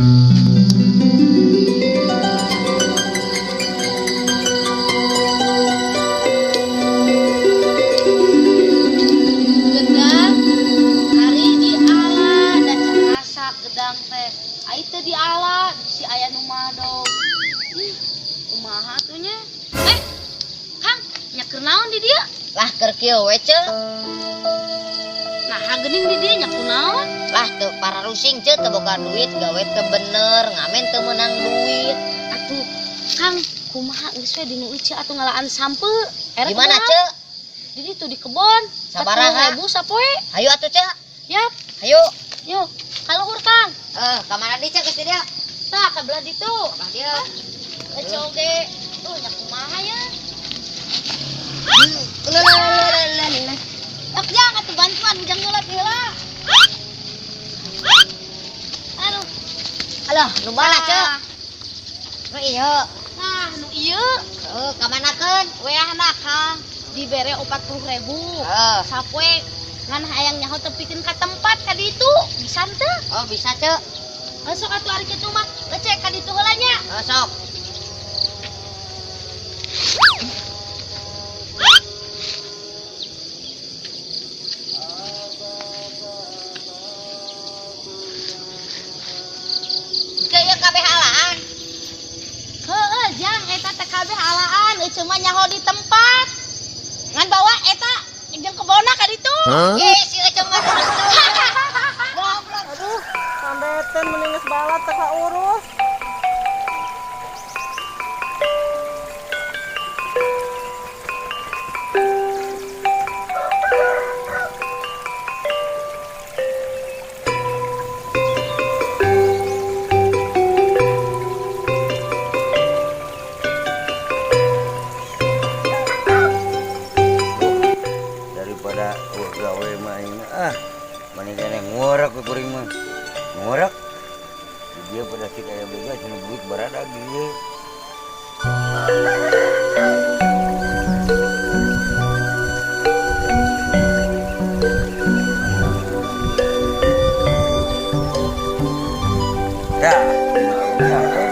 Gedang hari diala da can masak gedang teh. Ai teu diala si aya nu madog. Ih, kumaha atuh nya? Eh, Kang, nya keur naon di dieu? Lah, keur kieu we, Ceu. Nah, geuning di dieu nya kunaon? Lah, teu pararusing, Ceu, teu boga duit, gawe teu bener, ngamen teu meunang duit. Atuh, Kang, kumaha geus we dinu Ieu atuh ngalaan sampeu. Erek Di mana, kumaha? Ceu? Di ditu di kebon. Sabaraha? 40.000 sapoe. Hayu atuh, Ceu. Yap, Hayu. Yuk. Ka luhur, Kang. Eh, ka mana deui, Ceu, geus di dieu? Tah, ka belah ditu. Ka dieu. Ece oge. Tuh, nya kumaha ya? Lelelelelele. Tok jang atuh bantuan ujang ngeuleuh heula. Aduh. Alah, nu mana, Ceu? Nu ieu. Nah, nu ieu. Heuh, ka manakeun? Weahna, Kang, dibere 40.000. Heeh. Sapoe ngan hayang nyaho tepikeun ka tempat ka ditu. Bisa teu? Oh, bisa, Ceu. Sok atuh ari kitu mah. Ece ka ditu heula nya. Oh, sok. Ceu, ieu kabeh alaan. Heeh, jang eta teh kabeh alaan, ece mah nyaho di tempat. Ngan bawa eta jeung kebonna ka ditu. Ih, si Ece mah terus tuh. Goblok. Aduh, sambeten mending geus balat teu kaurus. Daripada wah gawe mah aing, ah mending keneh ngorek we kuring mah ngorek di dieu pada cik aya boga cenah duit baradag di dieu. Dah, dah, eh.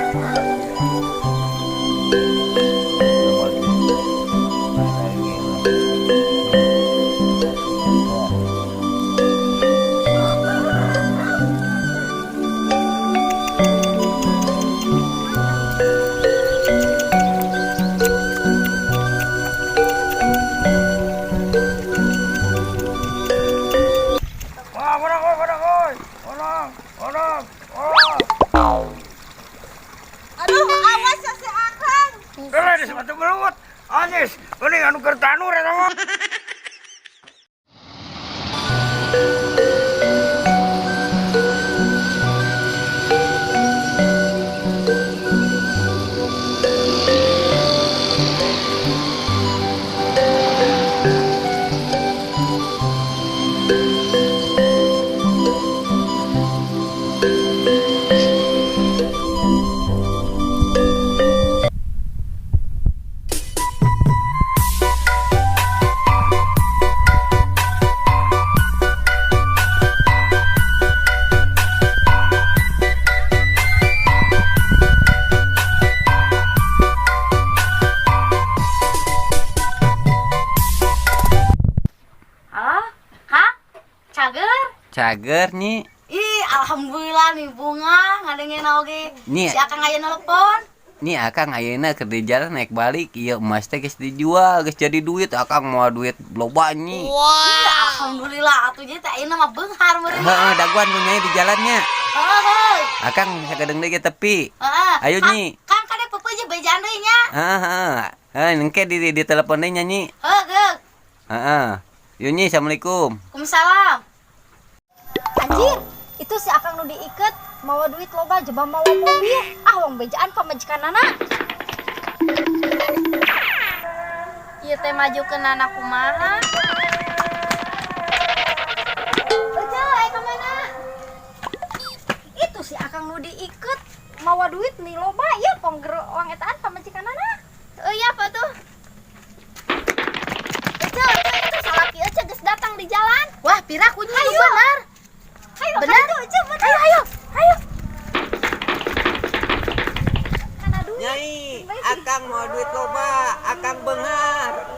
Wah, menang, woi, menang, woi. Menang, menang, menang. Aduh, awas ya si Akang. Eh, di sepatu belut. Anyis, ini anu keur tanur eta mah. Halo, Kang? Cager? Cager, Nyi. Ih, alhamdulillah nih bunga ngadengin oge. Nyi. Si Akang aya nelpon. Nih Akang ayeuna keur di jalan naik balik, ieu emas teh geus dijual, geus jadi duit. Akang mau duit loba, Nyi. Ih, alhamdulillah atuh nya teh ayeuna mah beunghar meureun. Heeh, daguan ku Nyai di jalannya. Heeh. Akang sakedeung deui ge tepi. Heeh. Ayo, Kang, Nyi. Kang kade peupeut je bejaan deui nya. Heeh, heeh. Heuh, engke di telepon deui nya, Nyi. Heuh, geuk. Heeh. Yuk, Nyi, assalamualaikum. Waalaikumsalam. Anjir, itu si Akang nu diiket mawa duit loba jeba mawa mobil. Ah, wong bejaan pamajikanana. Ieu teh majukeunana kumaha? Ece, aya ka mana? Itu si Akang nu diiket mawa duit nih loba ya pongger uang etaan pamajikanana. Oh iya apa tuh? Ece, Ece, itu salaki Ece geus datang di jalan. Wah, pira ku Nyi, benar. Ayo, Benar. Itu, Ece, benar. Ayo, ayo, ayo. Akang mawa duit loba, akang beunghar.